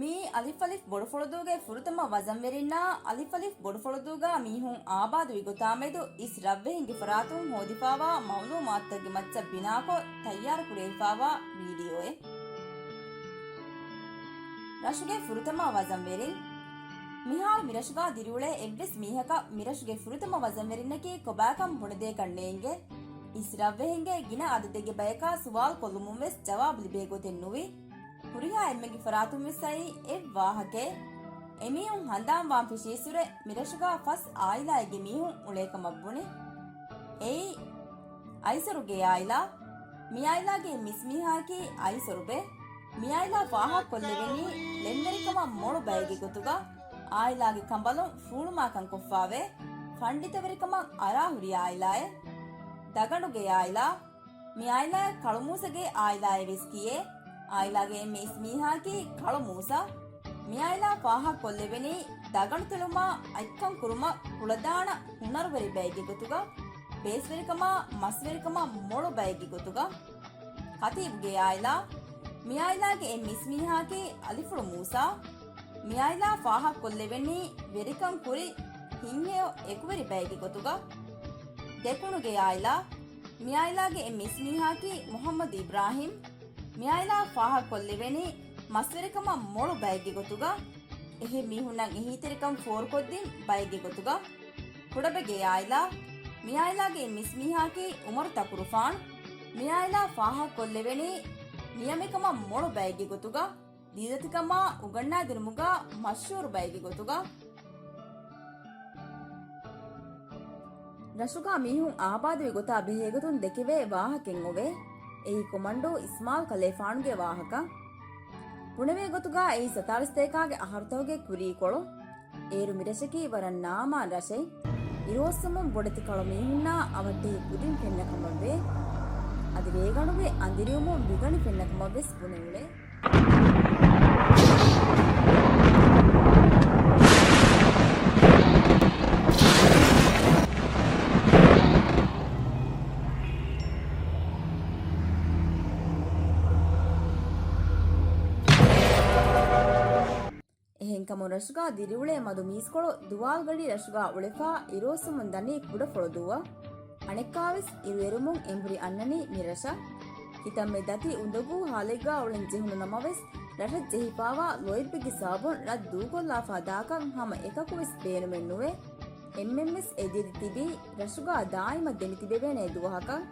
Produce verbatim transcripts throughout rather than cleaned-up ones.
މިއީ އަލިފް އަލިފް ބޮޑުފުޅުދޫގެ ފުރަތަމަ ވަޒަންވެރިންނާ އަލިފް އަލިފް ބޮޑުފުޅުދޫގަ މީހުން އާބާދުވި ގޮތާމެދު އިސް ރަށްވެހިންގެ ފަރާތުން ހޯދިފާވާ މައުލޫމާތުތަކުގެ މައްޗަށް ބިނާކޮށް ތައްޔާރުކުރެވިފާވާ ވީޑިއޯއެއް. ރަށުގެ ފުރަތަމަ ވަޒަންވެރިން. މިހާރު މިރަށުގަ ދިރިއުޅޭ އެއްވެސް މީހަކަށް މިރަށުގެ ފުރަތަމަ ވަޒަންވެރިންނަކީ ކޮބާކަން ބުނެދޭކަށް ނޭނގެ. އިސް ރަށްވެހިންގެ ގިނަ އަދަދެއްގެ ބަޔަކާ ސުވާލު ކޮށްލުމުން ވެސް ޖަވާބު ލިބޭ ގޮތެއް ނުވި. ހުރިހާ އެންމެންގެ ފަރާތުން ވެސް އައީ އެއް ވާހަކައެއް. އެމީހުން ހަނދާން ވާން ފެށީއްސުރެ މިރަށުގަ ފަސް އާއިލާއެއްގެ މީހުން އުޅޭ ކަމަށް ބުނި. އެއީ، އައިސަރުގެ އާއިލާ. މިއާއިލާގެ މިސްމީހާއަކީ އައިސަރުބެ. މިއާއިލާ ފާހަގަކޮށްލެވެނީ ޅެންވެރިކަމަށް މޮޅު ބައެއްގެ ގޮތުގަ، އާއިލާގެ ކަނބަލުން ފޫޅުމާކަން ކޮށްފާވޭ، ފަންޑިތަވެރިކަމަށް އަރާހުރި އާއިލާއެއް. ދަގަނޑުގެ އާއިލާ. މިއާއިލާއަށް ކަޅުމޫސަގެ އާއިލާއޭ ވެސް ކިޔޭ. އާއިލާގެ އެންމެ އިސްމީހާއަކީ ކަޅުމޫސަ. މިއާއިލާ ފާހަގަކޮށްލެވެނީ ދަގަނޑު ތެޅުމާ އަތްކަން ކުރުމަށް ކުޅަދާނަ ހުނަރުވެރި ބައެއްގެ ގޮތުގަ، ބޭސްވެރިކަމާ މަސްވެރިކަމަށް މޮޅު ބައެއްގެ ގޮތުގަ. ކަތީބުގެ އާއިލާ. މިއާއިލާގެ އެންމެ އިސްމީހާއަކީ އަލިފުޅު މޫސާ. މިއާއިލާ ފާހަގަކޮށްލެވެނީ ވެރިކަން ކުރި ހިތްހެޔޮ އެކުވެރި ބައެއްގެ ގޮތުގަ. ދެކުނުގެ އާއިލާ. މިއާއިލާގެ އެންމެ އިސްމީހާއަކީ މުޙައްމަދު އިބްރާހީމް. މިއާއިލާ ފާހަގަކޮށްލެވެނީ މަސްވެރިކަމަށް މޮޅު ބައެއްގެ ގޮތުގަ. އެހެން މީހުންނަށް އެހީތެރިކަން ފޯރުކޮށްދިން ބައެއްގެ ގޮތުގަ. ކުޑަބެގޭ އާއިލާ. މިއާއިލާގެ އެންމެ އިސްމީހާއަކީ އުމަރު ތަކުރުފާން. މިއާއިލާ ފާހަގަކޮށްލެވެނީ ނިޔަމެކަމަށް މޮޅު ބައެއްގެ ގޮތުގަ، ދީލަތިކަމާ އުގަންނާދިނުމުގަ މަޝްހޫރު ބައެއްގެ ގޮތުގަ. ރަށުގަ މީހުން އާބާދުވި ގޮތާ ބެހޭގޮތުން ދެކެވޭ ވާހަކައެއް އޮވޭ. އެއީ ކޮމަންޑޫ އިސްމާލް ކަލޭފާނުގެ ވާހަކަ. ބުނެވޭ ގޮތުގަ އެއީ ސަތާރަސްތޭކާގެ އަހަރުތަކުގެ ކުރީކޮޅު. އޭރު މިރަށަކީ ވަރަށް ނާމާން ރަށެއް. އިރުއޮއްސުމުން ބޮޑެތި ކަޅު މީހުންނާ އަވަށްޓެހި ކުދިން ފެންނަ ކަމަށްވޭ. އަދި ރޭގަނޑުގެ އަނދިރިވުމުން ބިގަނޑި ފެންނަ ކަމަށް ވެސް ބުނެ އުޅޭ. އެހެންކަމުން ރަށުގަ ދިރިއުޅޭ މަދު މީސްކޮޅު ދުވާލުގަޑި ރަށުގަ އުޅެފާ އިރުއޮއްސުމުން ދަނީ ކުޑަފުޅުދޫއަށް. އަނެއްކާވެސް އިރުއެރުމުން އެނބުރި އަންނަނީ މިރަށަށް. ކިތަންމެ ދަތި އުނދަގޫ ހާލެއްގަ އުޅެން ޖެހުނު ނަމަވެސް، ރަށަށް ޖެހިފާވާ ލޯތްބެއްގެ ސަބަބުން ރަށް ދޫކޮށްލާފާ ދާކަށް ހަމަ އެކަކުވެސް ބޭނުމެއް ނުވޭ. އެންމެންވެސް އެދިއެދި ތިބީ ރަށުގަ ދާއިމަށް ދެމިތިބެވޭނެ ދުވަހަކަށް.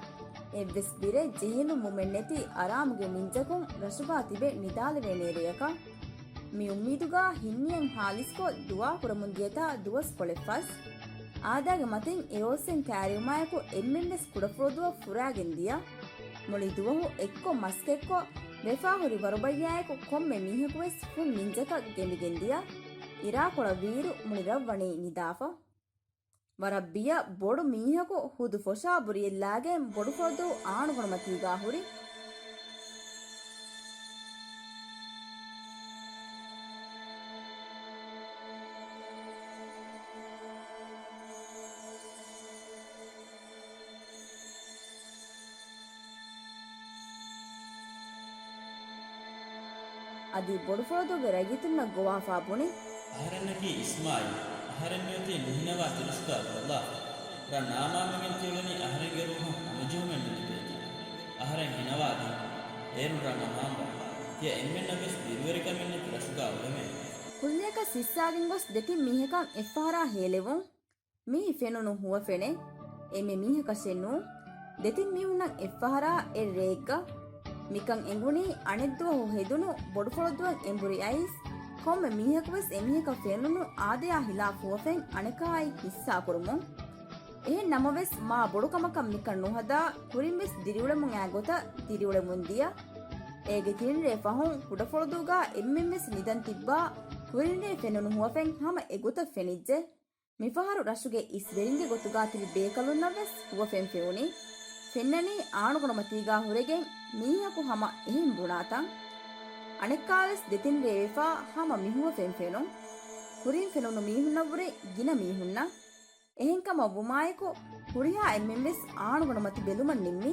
އެއްވެސް ބިރެއް ޖެހިލުމުމެއް ނެތި އަރާމުގެ މިންޖަކުން ރަށުގަ ތިބެ ނިދާލެވޭނެ ރެޔަކަށް. މި އުއްމީދުގަ ހިންނިޔަން ހާލިސްކޮށް ދުޢާ ކުރަމުން ދިޔަތާ ދުވަސްކޮޅެއް ފަސް. އާދައިގެ މަތިން އިރުއޮއްސެން ކައިރިވުމާއެކު އެންމެންވެސް ކުޑަފުޅުދޫއަށް ފުރާގެން ދިޔަ. މުޅި ދުވަހު އެއްކޮށް މަސްކެއްކޮށް ވެފާހުރި ވަރުބައްޔާއެކު ކޮންމެ މީހަކުވެސް ފުން މިންޖަކަށް ގެނބިގެން ދިޔަ. އިރާކޮޅަށް ވީއިރު މުޅި ރަށް ވަނީ ނިދާފަ. ވަރަށް ބިޔަ ބޮޑު މީހަކު ހުދު ފޮށާ ބުރިއެއްލާގެން ބޮޑުފުޅުދޫ އާނުގަނޑުމަތީގާ ހުރި. އަދި ބޮޑުފުޅުދޫގެ ރައްޔިތުންނަށް ގޮވާފާ ބުނި. އަހަރެންނަކީ އިސްމާއީލް. އަހަރެން މިއޮތީ ނުހިނަވާ ތިރަށުގާ އުޅެލާފަ. ރަށް ނާމާންވެގެން ތިއުޅެނީ އަހަރެންގެ ރޫހަށް ހަމަޖެހުމެއް ނުލިބޭތީ. އަހަރެން ހިނަވާދީ. އޭރުން ރަށް އަމާންވާ. ތިޔަ އެންމެންނަށްވެސް ދިރިވެރިކަމެއް ނެތި ރަށުގާ އުޅެމޭ. ކުއްލިއަކަށް ސިއްސާގެން ގޮސް ދެތިން މީހަކަށް އެއްފަހަރާ ހޭލެވުން. މިއީ ފެނުނު ހުވަފެނެއް. އެންމެ މީހަކަށެއް ނޫން. ދެތިން މީހުންނަށް އެއްފަހަރާ އެއް ރެއެއްގަ. މިކަން އެނގުނީ އަނެއްދުވަހު ހެދުނު ބޮޑުފުޅުދޫއަށް އެނބުރި އައިސް، ކޮންމެ މީހަކުވެސް އެމީހަކަށް ފެނުނު އާދަޔާ ހިލާފް ހުވަފެން އަނެކާއާއި ހިއްސާކުރުމުން. އެހެން ނަމަވެސް، މާ ބޮޑު ކަމަކަށް މިކަން ނުހަދާ، ކުރިންވެސް ދިރިއުޅެމުން އާ ގޮތަށް ދިރިއުޅެމުން ދިޔަ. އޭގެ ތިން ރޭ ފަހުން ކުޑަފުޅުދޫގާ އެންމެންވެސް ނިދަން ތިއްބާ، ކުރިން ރޭ ފެނުނު ހުވަފެން ހަމަ އެގޮތަށް ފެނިއްޖެ. މިފަހަރު ރަށުގެ އިސްވެރިންގެ ގޮތުގާ ތިބި ބޭކަލުންނަށްވެސް ހުވަފެން ފެނުނީ. ފެންނަނީ އާނުގަނޑުމަތީގާ ހުރެގެން މީހަކު ހަމަ އެހެން ބުނާތަން. އަނެއްކާވެސް ދެތިން ރޭވެފާ ހަމަ މިހުވަފެން ފެނުން. ކުރިން ފެނުނު މީހުންނަށްވުރެ ގިނަ މީހުންނަށް. އެހެންކަމަށް ވުމާއެކު، ހުރިހާ އެންމެންވެސް އާނުގަނޑުމަތި ބެލުމަށް ނިންމި.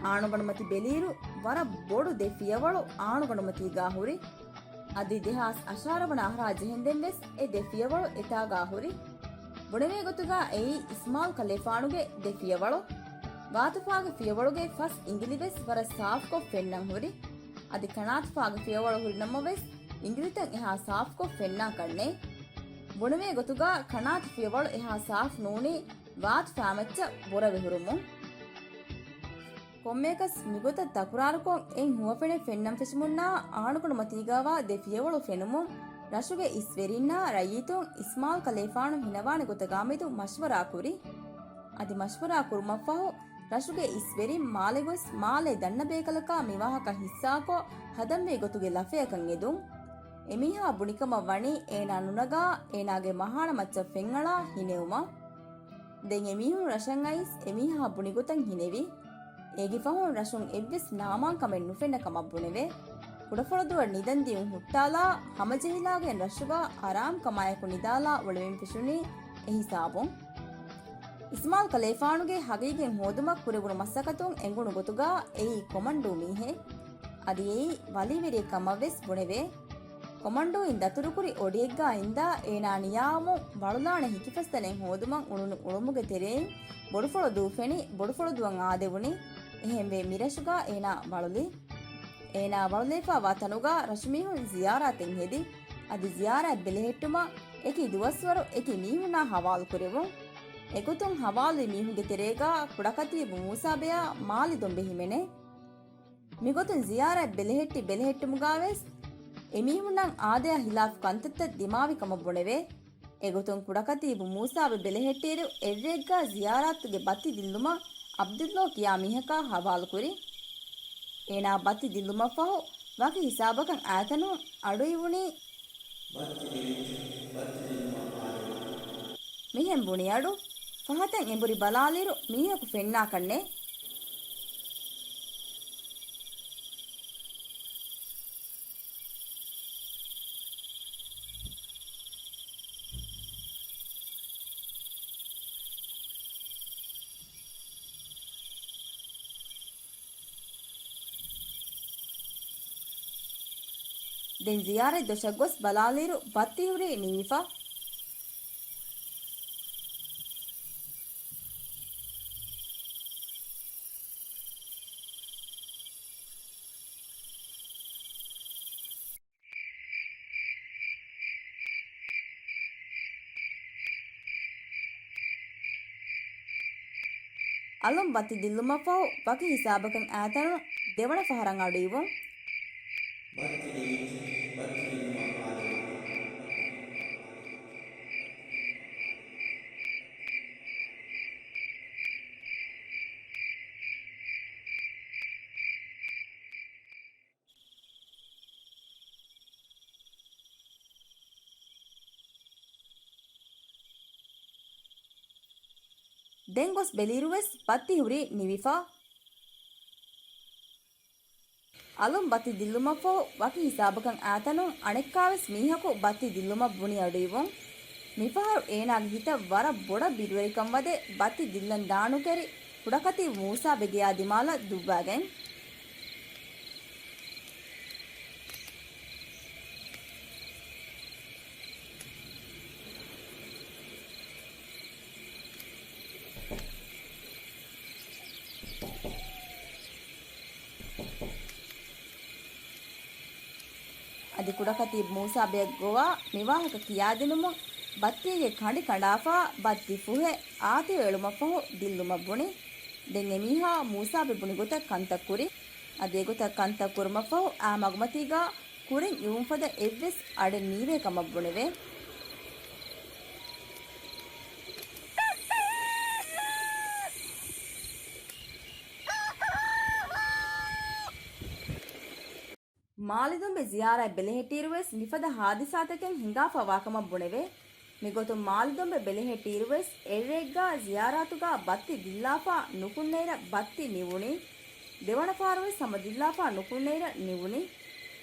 އާނުގަނޑުމަތި ބެލިއިރު، ވަރަށް ބޮޑު ދެ ފިޔަވަޅު އާނުގަނޑުމަތީގާ ހުރި. އަދި ދެހާސް އަށާރަ ވަނަ އަހަރާ ޖެހެންދެން ވެސް އެ ދެ ފިޔަވަޅު އެތާގާ ހުރި. ބުނެވޭ ގޮތުގާ އެއީ އިސްމާލް ކަލޭފާނުގެ ދެ ފިޔަވަޅު. ވާތުފާގެ ފިޔަވަޅުގެ ފަސް އިނގިލި ވެސް ވަރަށް ސާފުކޮށް ފެންނަން ހުރި. އަދި ކަނާތުފާގެ ފިޔަވަޅު ހުރި ނަމަވެސް، އިނގިލިތައް އެހާ ސާފުކޮށް ފެންނާކަށް ނެތް. ބުނެވޭ ގޮތުގާ ކަނާތު ފިޔަވަޅު އެހާ ސާފު ނޫނީ ވާތުފާމައްޗަށް ބުރަވެ ހުރުމުން. ކޮންމެއަކަސް މިގޮތަށް ތަކުރާރުކޮށް އެއިން ހުވަފެނެއް ފެންނަން ފެށުމުންނާ އާންކުޑަމަތީގާވާ ދެ ފިޔަވަޅު ފެނުމުން ރަށުގެ އިސްވެރިންނާ ރައްޔިތުން އިސްމާލް ކަލޭފާނު ހިނަވާނެ ގޮތަށް ގާމިދު މަޝްވަރާ ކުރި. އަދި މަޝްވަރާ ކުރުމަށްފަހު ރަށުގެ އިސްވެރިން މާލެ ގޮސް މާލޭ ދަންނަ ބޭކަލަކާ މި ވާހަކަ ހިއްސާކޮށް ހަދަންވީ ގޮތުގެ ލަފަޔަކަށް އެދުން. އެމީހާ ބުނިކަމަށް ވަނީ އޭނާ ނުނަގާ އޭނާގެ މަހާނަ މައްޗަށް ފެންއަޅާ ހިނެވުމަށް. ދެން އެމީހުން ރަށަށް އައިސް އެމީހާ ބުނި ގޮތަށް ހިނެވި. އޭގެ ފަހުން ރަށުން އެއްވެސް ނާމާންކަމެއް ނުފެންނަ ކަމަށް ބުނެވޭ. ކުޑަފޮޅުދުއަށް ނިދަން ދިޔުން ހުއްޓާލާ ހަމަޖެހިލާގެން ރަށުގާ އަރާމް ކަމާއެކު ނިދާލާ އުޅެމުން ފެށުނީ އެހިސާބުން. އިސްމާލް ކަލޭފާނުގެ ހަގީގަތް ހޯދުމަށް ކުރެވުނު މަސައްކަތުން އެނގުނު ގޮތުގާ އެއީ ކޮމަންޑޫ މީހެއް. އަދި އެއީ ވަލީވެރިއެއް ކަމަށް ވެސް ބުނެވޭ. ކޮމަންޑޫއިން ދަތުރުކުރި އޮޑިއެއްގާ އިންދާ އޭނާ ނިޔާވަމުން ވަޅުލާނެ ހިކިފަސްތަނެއް ހޯދުމަށް އުޅުނު އުޅުމުގެ ތެރެއިން ބޮޑުފޮޅު ދޫ ފެނި ބޮޑުފޮޅު ދުއަށް އާދެވުނީ. އެހެންވެ މިރަށުގާ އޭނާ ވަޅުލި. އޭނާ ވަޅުލައިފާ ވާ ތަނުގާ ރަށުމީހުން ޒިޔާރާތެއް ހެދި. އަދި ޒިޔާރާތް ބެލެހެއްޓުމަށް އެކި ދުވަސްވަރު އެކި މީހުންނާ ހަވާލު ކުރެވުން. އެގޮތުން ހަވާލުވި މީހުންގެ ތެރޭގާ ކުޑަކަތީބު މޫސާބެއާ މާލި ދޮންބެ ހިމެނޭ. މިގޮތުން ޒިޔާރަތް ބެލެހެއްޓި ބެލެހެއްޓުމުގާވެސް އެމީހުންނަށް އާދަޔާ ހިލާފު ކަންތައްތައް ދިމާވި ކަމަށް ބުނެވޭ. އެގޮތުން ކުޑަކަތީބު މޫސާބެ ބެލެހެއްޓިއިރު އެއްރެއެއްގާ ޒިޔާރާތުގެ ބައްތި ދިއްލުމަށް އަބްދުﷲ ކިޔާ މީހަކާ ހަވާލުކުރި. އޭނާ ބައްތި ދިއްލުމަށްފަހު ވަކި ހިސާބަކަށް އާތަނުން އަޑުއިވުނީ. ބައްތި ދިއްލިއްޖެ، ބައްތި ދިއްލުމަށް އާދެވުން. މިހެން ބުނި އަޑު ފަހަތަށް އެނބުރި ބަލާލިއިރު މީހަކު ފެންނާކަށްނެތް. ދެން ޒިޔާރަތް ދޮށަށް ގޮސް ބަލާލިއިރު ބައްތި ހުރީ ނިވިފަ. އަލުން ބައްތި ދިއްލުމަށްފަހު ވަކި ހިސާބަކަށް އާތަނުން ދެވަނަ ފަހަރަށް އަޑުއިވުން. ބައްތި ދިއްލިއްޖެ، ބައްތި ދިއްލުމަށް އާދެވުން. ދެން ގޮސް ބެލިއިރުވެސް ބައްތި ހުރީ ނިވިފަ. އަލުން ބައްތި ދިއްލުމަށްފަހު ވަކި ހިސާބަކަށް އާތަނުން އަނެއްކާވެސް މީހަކު ބައްތި ދިއްލުމަށް ބުނި އަޑުއިވުން. މިފަހަރު އޭނާގެ ހިތަށް ވަރަށް ބޮޑަށް ބިރުވެރިކަން ވަދެ ބައްތި ދިއްލަން ދާނުކެރި ކުޑަކަތީ މޫސާބެ ގެޔާ ދިމާލަށް ދުއްވާގެން. އަދި ކުޑަކަތީ މޫސާބެއަށް ގޮވާ މިވާހަކަ ކިޔާދިނުމުން ބައްތީގެ ކަނޑި ކަނޑާފާ ބައްތި ފުހެ އާތިވެ އެޅުމަށްފަހު ދިއްލުމަށް ބުނި. ދެން އެމީހާ މޫސާބެ ބުނި ގޮތަށް ކަންތައް ކުރި. އަދި އެގޮތަށް ކަންތައް ކުރުމަށްފަހު އާ މަގުމަތީގާ ކުރިން އިވުން ފަދަ އެއްވެސް އަޑެއް ނީވޭ ކަމަށް ބުނެވޭ. މާލިދޮނބެ ޒިޔާރަތް ބެލެހެއްޓިއިރުވެސް މިފަދަ ހާދިސާތަކެއް ހިނގާފަ ވާކަމަށް ބުނެވޭ. މިގޮތުން މާލިދޮނބެ ބެލެހެއްޓިއިރުވެސް އެއްރެއެއްގާ ޒިޔާރާތުގާ ބައްތި ދިއްލާފާ ނުކުންނައިރަށް ބައްތި ނިވުނީ. ދެވަނަ ފަހަރުވެސް ހަމަ ދިއްލާފާ ނުކުންނައިރަށް ނިވުނީ.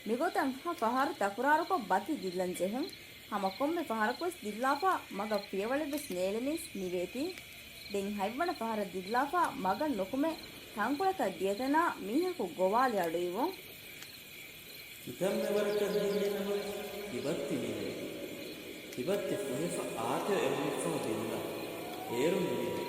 މިގޮތަށް ހަ ފަހަރު ތަކުރާރުކޮށް ބައްތި ދިއްލަން ޖެހުން. ހަމަ ކޮންމެ ފަހަރަކުވެސް ދިއްލާފާ މަގަށް ފިޔަވަޅެއްވެސް ނޭޅެމީސް ނިވޭތީ. ދެން ހަތްވަނަ ފަހަރަށް ދިއްލާފާ މަގަށް ނުކުމެ ތަންކޮޅަކަށް ދިޔަތަނާ މީހަކު ގޮވާލި އަޑުއިވުން. ކިތަންމެ ވަރަކަށް ދިއްލި ނަމަވެސް ތިބައްތި މިނިވެ. ތިބައްތި ފުހެފަ އާތެވެ އެހުނިފަހު ދިންނަ އޭރުން މިނިވެ.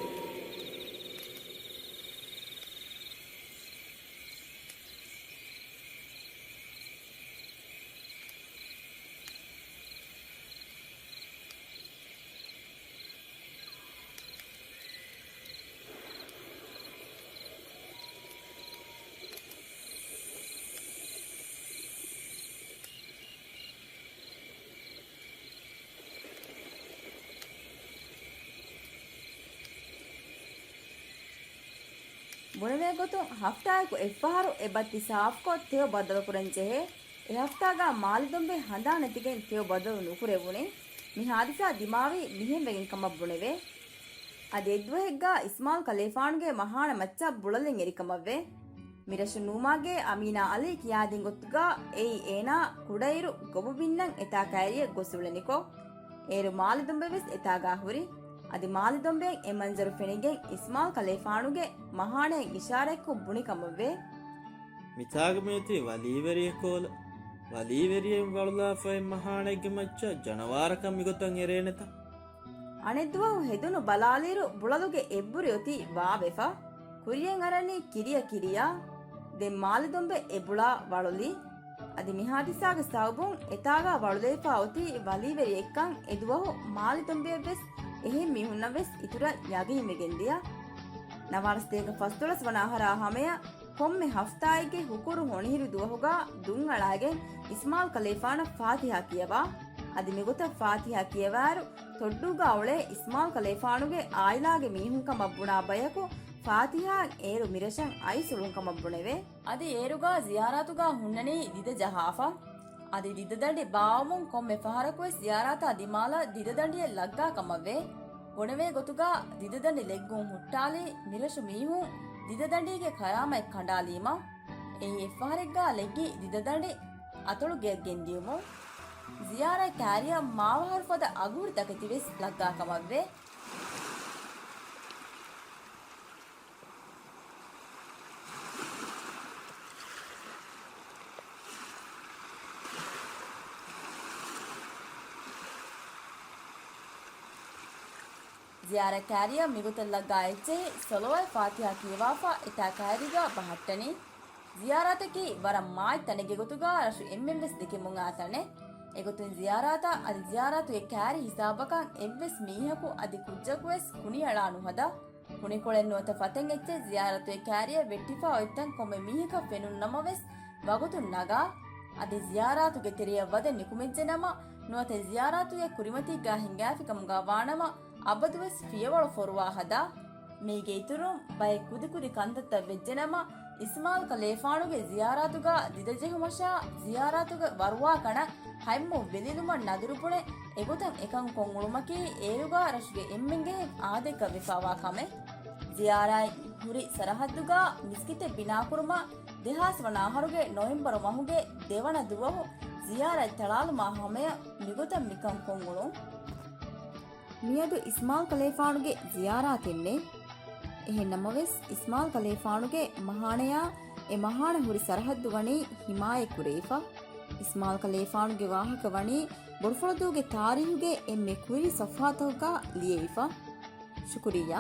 ބުނެވޭ ގޮތުން ހަފްތާއަކު އެއްފަހަރު އެ ބައްތި ސާފުކޮށް ތެޔޮ ބަދަލުކުރަން ޖެހޭ. އެ ހަފްތާގަ މާލެ ދޮނބެ ހަނދާން ނެތިގެން ތެޔޮ ބަދަލު ނުކުރެވުނީ. މި ހާދިސާ ދިމާވީ މިހެން ވެގެން ކަމަށް ބުނެވޭ. އަދި އެއްދުވަހެއްގަ އިސްމާލް ކަލޭފާނުގެ މަހާނަ މައްޗަށް ބުޅަލިން އެރިކަމަށްވޭ. މިރަށު ނޫމާގޭ އަމީނާ އަލީ ކިޔާދިން ގޮތުގަ އެއީ އޭނާ ކުޑައިރު ގޮބުބިންނަން އެތާ ކައިރިއަށް ގޮސް އުޅެނިކޮށް، އޭރު މާލެ ދޮނބެ ވެސް އެތާގާ ހުރި. އަދި މާލެ ދޮނބެއަށް އެ މަންޒަރު ފެނިގެން އިސްމާލް ކަލޭފާނުގެ މަހާނައަށް އިޝާރަތްކޮށް ބުނި ކަމަށްވޭ. މިތާގަ މިއޮތީ ވަލީވެރިއެއް ކޯލަ. ވަލީވެރިއެއް ވަޅުލާފައި މަހާނައެއްގެ މައްޗަށް ޖަނަވާރަކަށް މިގޮތަށް އެރޭނެތަ؟ އަނެއްދުވަހު ހެދުނު ބަލާލިއިރު ބުޅަލުގެ އެއްބުރި އޮތީ ވާވެފަ. ކުރިޔަށް އަރަނީ ކިރިޔަ ކިރިޔާ. ދެން މާލެ ދޮނބެ އެ ބުޅާ ވަޅުލީ. އަދި މި ހާދިސާގެ ސަބަބުން އެތާގާ ވަޅުލައިފާ އޮތީ ވަލީވެރިއެއްކަން އެދުވަހު މާލެ ދޮނބެއަށްވެސް އެހެން މީހުންނަށްވެސް އިތުރަށް ޔަގީންވެގެންދިޔަ. ނަވާރަ ސަތޭކަ ފަސްދޮޅަސް ވަނަ އަހަރާ ހަމަޔަށް ކޮންމެ ހަފްތާއެއްގެ ހުކުރު ހޮނިހިރު ދުވަހުގަ ދުންއަޅާގެން އިސްމާލް ކަލޭފާނަށް ފާތިހާ ކިޔަވާ. އަދި މިގޮތަށް ފާތިހާ ކިޔަވާއިރު ތޮއްޑޫގަ އުޅޭ އިސްމާލް ކަލޭފާނުގެ އާއިލާގެ މީހުން ކަމަށް ބުނާ ބަޔަކު ފާތިހާއަށް އޭރު މިރަށަށް އައިސް އުޅުން ކަމަށް ބުނެވޭ. އަދި އޭރުގަ ޒިޔާރާތުގަ ހުންނަނީ ދިދަ ޖަހާފަ. އަދި ދިދަދަނޑި ބާއްވަމުން ކޮންމެ ފަހަރަކުވެސް ޒިޔާރާތާ ދިމާލަށް ދިދަދަނޑިއެއް ލައްގާ ކަމަށްވޭ. ބުނެވޭ ގޮތުގަ ދިދަދަނޑި ލެއްގުން ހުއްޓާލީ މިރަށު މީހުން ދިދަދަނޑީގެ ކަރާމަތް ކަނޑާލީމަ. އެއީ އެއްފަހަރެއްގަ ލެއްގި ދިދަދަނޑި އަތޮޅު ގެއަށް ގެންދިޔުމުން. ޒިޔާރާތް ކާރިއަށް މާވަހަރު ފަދަ އަގުހުރި ތަކެތިވެސް ލައްގާ ކަމަށްވޭ. ޒިޔާރަތް ކާރިއަށް މިގޮތަށް ލައްގާ އެއްޗެހި ސޮލޮވާތް ފާތިހާ ކިޔަވާފަ އެތާ ކައިރީގަ ބަހައްޓަނީ. ޒިޔާރާތަކީ ވަރަށް މާތް ތަނެއްގެ ގޮތުގަ ރަށު އެންމެންވެސް ދެކެމުން އާ ތަނެއް. އެގޮތުން ޒިޔާރާތަށް އަދި ޒިޔާރާތުގެ ކާރި ހިސާބަކަށް އެއްވެސް މީހަކު އަދި ކުއްޖަކުވެސް ކުނިއަޅާ ނުހަދާ. ކުނިކޮޅެއް ނުވަތަ ފަތެއް އެއްޗެއް ޒިޔާރަތުގެ ކާރިއަށް ވެއްޓިފަ އޮތްތަން ކޮންމެ މީހަކަށް ފެނުނު ނަމަވެސް، ވަގުތުން ނަގާ، އަދި ޒިޔާރާތުގެ ތެރެއަށް ވަދެ ނިކުމެއްޖެނަމަ، ނުވަތަ ޒިޔާރާތުގެ ކުރިމަތީގާ ހިނގާފިކަމުގާ ވާނަމަ، އަބަދުވެސް ފިޔަވަޅު ފޮރުވާ ހަދާ. މީގެ އިތުރުން، ބައެއް ކުދިކުދި ކަންތައްތައް ވެއްޖެނަމަ، އިސްމާލް ކަލޭފާނުގެ ޒިޔާރާތުގާ ދިދަޖެހުމަށާ، ޒިޔާރާތުގެ ވަރުވާ ކަނަށް ހަތްމު ވެލިލުމަށް ނަދުރުބުނެ، އެގޮތަށް އެކަން ކޮށްއުޅުމަކީ އޭރުގާ ރަށުގެ އެންމެންގެ އާދައަކަށް ވެފާވާ ކަމެއް. ޒިޔާރާތް ހުރި ސަރަހައްދުގާ މިސްކިތެއް ބިނާކުރުމަށް ދެހާސް ވަނަ އަހަރުގެ ނޮވެމްބަރު މަހުގެ ދެވަނަ ދުވަހު ޒިޔާރަތް ތަޅާލުމާ ހަމަޔަށް މިގޮތަށް މިކަން ކޮށްއުޅުން. މިއަދު އިސްމާލް ކަލޭފާނުގެ ޒިޔާރާތެއް ނެތް. އެހެން ނަމަވެސް، އިސްމާލް ކަލޭފާނުގެ މަހާނަޔާ އެ މަހާނަ ހުރި ސަރަހައްދު ވަނީ ހިމާޔަތް ކުރެވިފަ. އިސްމާލް ކަލޭފާނުގެ ވާހަކަ ވަނީ ބޮޑުފުޅަދޫގެ ތާރީހުގެ އެންމެ ކުއިރި ސަފްހާތަކުގާ ލިޔެވިފަ. ޝުކުރިއްޔާ.